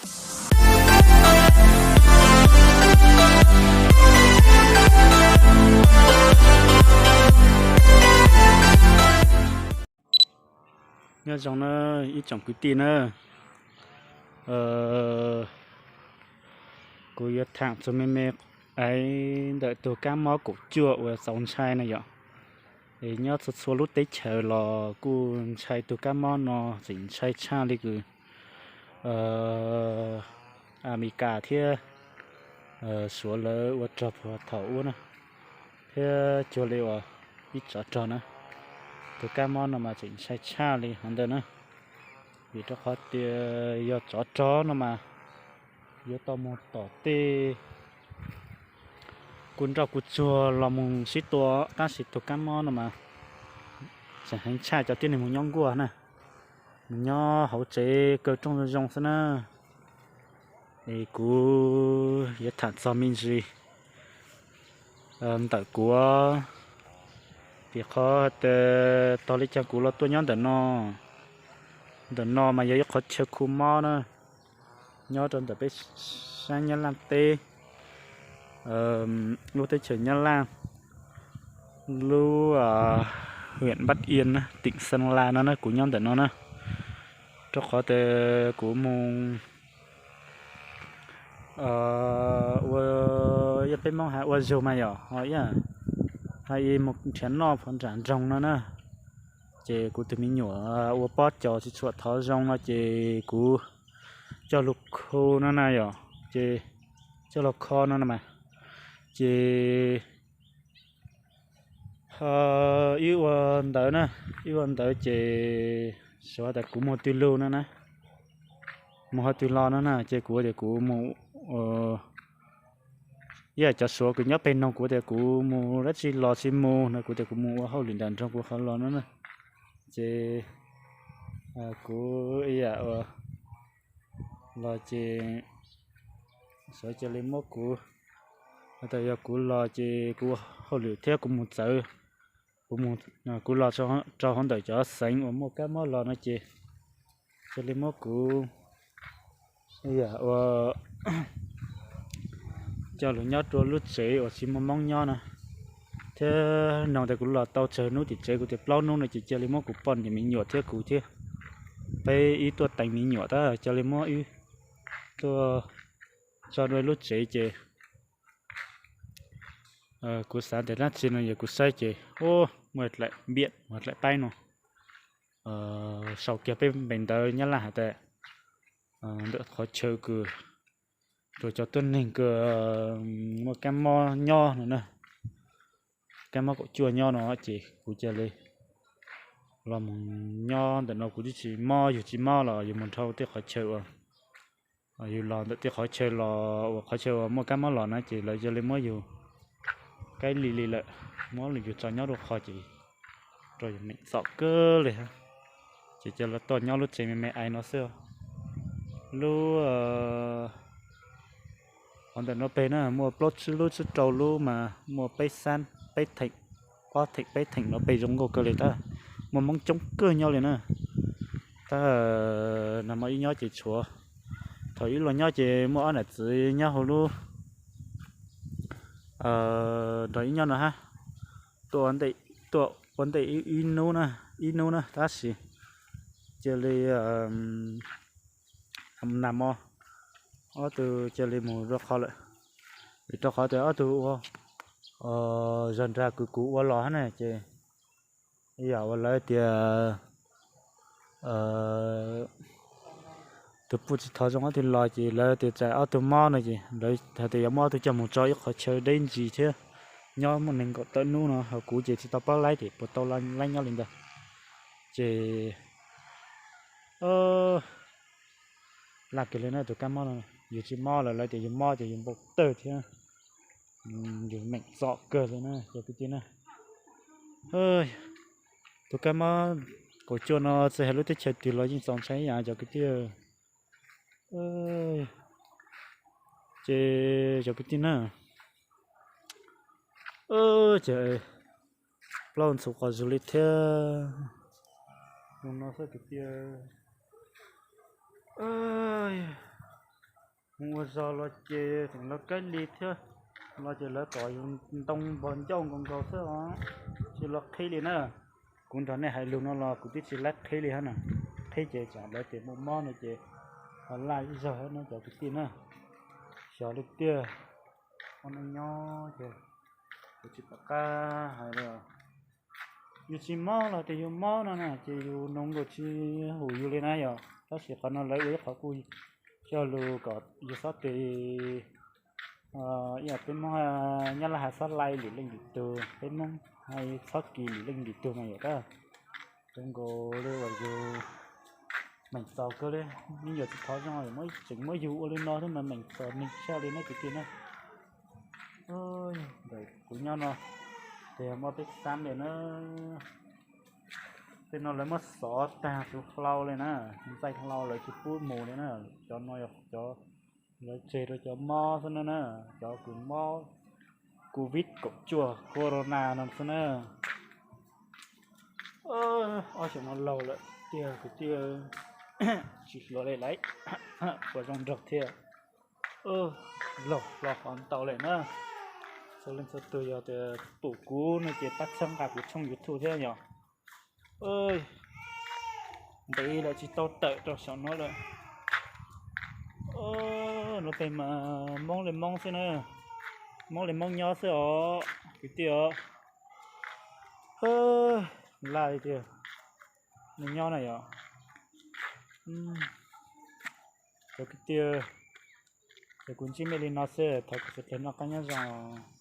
Nyob zoo na ib tsoom kwv tij na, kuv yuav tham txog me me aiv ntawm tug kab mob kaum cuaj uas txaus ntshai na yom. Es nyob txhua txhua lub teb chaws los kuj ntshai tug kab mob no, tseem ntshai tshaj li kws Amelikas thiab Suav lawv ua rog puag thaum ub na, thiab cuag li uas ib tsov rog na. Tug kab mob no mas tseem ntshai tshaj li hov ntawd na, vim rau qhov tias yog tsov rog no mas yuav tau mus tom tej kuj nroj kuj tsuag los mus sib tua, tab sis tug kab mob no mas tseem heev tshaj cov tib neeg mus nyob nkuaj na, mus nyob hauv tsev kaw rooj zoo zoo xwb na. Es kuv yuav tham txog me ntsis ntawm kuv, vim qhov tias tog li cas kuv los tuaj nyob ntawm no. Ntawm no mas yog ib qhov chaw khu mob na, nyob rau ntawm peb sab Nyab Laj teb, lub teb chaws Nyab Laj, lub huyện Bắc Yên, tỉnh Sơn La no na, kuv nyob ntawm no na. Rau qhov tias kuv mus ua, yog peb Hmoob hais ua zug mas yom, ho ib, ho ib mus nrhiav noj phov nram nroog no na. Ces kuv tus me nyuam ua pob cos tsis tshua thov zoo no ces kuv coj lug khu no na yom, ces coj lug kho no na mas, ces ib ua ntawd na, ib ua ntawd ces xyov tas kuv mus twg lug no na, mus qhov twg los no na, ces kuv tias kuv mus, ib yam cov Suav kws nyob peg noog kuv tias kuv mus dab tsi los tsis mus no, kuv tias kuv mus ua hauj lwm nram nroog kuv qhov los no na. Ces kuv ib yam ua los ces xyov cia li muab kuv, tas yog kuv los ces kuv ua hauj lwm thiab kuv mus txawv, kuv los rau hauv ntawm cov xeev uas muaj kab mob los no ces cia li muab kuv ib yam ua coj lug nyob rau lub tsev uas tsis muaj Hmoob nyob no, thiab noog tias kuv los tau tsawg hnub tim tsev, kuv tias plaub hnub no ces cia li muab kuv poj niam me nyuam thiab kuv thiab peb ib tuaj teev me nyuam tab cia li muab wb tuaj tso dua lub tsev ces kuv xav tias dab tsi no yog kuv saib ces muaj dlaim npiam, muaj dlaim paib no sau kiag peb npe ntawv Nyab Laj has tas ntawm qhov chaw kws rau cov tuab neeg kws muaj kab mob nyob no na, kab mob kaum cuaj nyob no ces kuv cia li los mus nyob ntawm no, kuv twb tsis mob, yug tsis mob los yug mus dhau tej qhov chaw uas yug los ntawm tej qhov chaw los uas qhov chaw uas muaj kab mob los na ces lawv cia li muab yug kaib li li lawm, muab yug tso nyob rau qhov ces rau yug meem txom kawg li, ces cia li tuaj nyob lub tsev me me aiv no xwb. Lub qhov ntawm no peg na muaj plaub tsib lub tsib rau lub mas muaj peb xab peb theem, ob theem peb theem no peg zoo nkauj kawg li tab muaj Hmoob coob kawg nyob li na. Tab nag hmo ib nyob ces tshuav, thaum ib los nyob ces muaj ob nam txiv nyob hauv lub, nrog ib nyob no hab, tuaj ua ntej ib hnub na, ib hnub na tab sis cia li nag hmo ob tug cia li mus rau qhov lawm, vim rau qhov tias ob tug ua zog nrag kws kuv ua los hab na ces yam uas lawv tias tus puj tsis thov zoo ob tug los ces lawv tias tsam ob tug mob no ces lawv hais tias yuav muab ob tug coj mus tso ib qhov chaw deb ntsis thiab nyob muaj nees nkaum tawm hnub no, ho kuv ces tsis tau paub laib tias puas tau laib nyob li ntawd. Ces laj kiag li na tus kab mob no, yus tsis mob lawm lawv tias yus mob ces yus npau tawg thiab yus meem txom kawg li na cov kwv tij na. Tus kab mob kaum cuaj no txawm hais lub teb chaws twg los yeej txaus ntshai ib yam cov kwv tij. Ces cov kwv tij na, ces plaub ntxhov qos zug li thiab. Zoo no xwb kwv tij. Mus ua zog los ces tseem los kaib li thiab, los ces lawv kom yus ntoo npog ncauj nkaus nkaus xwb os, tsis los qhib li na. Kuv nrog nej hais lus no los kuv twb tsis laib qhib li hab na. Qhib ces tsam lawv tias muaj mob no ces ho laj ib zaug hab no cov kwv tij na. Xyov li tiag, ua neej nyob ces kuv tsis pom qab hais li. Yus tsis mob los tias yus mob no na ces yus nug nkaus tsis hum yus li na yom. Tab sis qhov no lawv ua ib qhov kuj coj lus kom yus xob tes, ib yam peb Hmoob Nyab Laj hais xob laij lwm leej lwm tug, peb Hmoob hais txhob kis lwm leej lwm tug mas yom tab. Zoo nkaus li uas yus meem txaus kawg li, me nyuam tsis thov zoo tseem muab yus ua li no thiab mas meem txaus neeg tshaj li na kwv tij na. Ntawm kuv nyob no ces muaj peb xab li na. Tej no lawv muab xov tag tsuv hlau li na, ntxaij hlau lawv tsis pub mus li na. Cov no yog cov lawv tseg rau cov mob xwb na, cov kws mob covid kaum cuaj corona no xwb na. Ob xyoos no laug lawm tiag kwv tij, tsis hluas li lawm, puas zoo nraug thiab. Laug hlo qhov ntau lawm na. Txhua leej txhua tug yog tias pum kuv no ces pab txhawb nqa kuv tshooj YouTube thiab yom. Ntev lawm tsis tau tawm rau saum no lawm. Nuav peg mas Moob li Moob xwb na, Moob li Moob nyob xwb os kwv tij os. Laj li tiag, nws nyob na yom. Cov kwv tij, ces kuv ntsib mej li no xwb, thov kom sawv dlawg noj qab nyob zoo.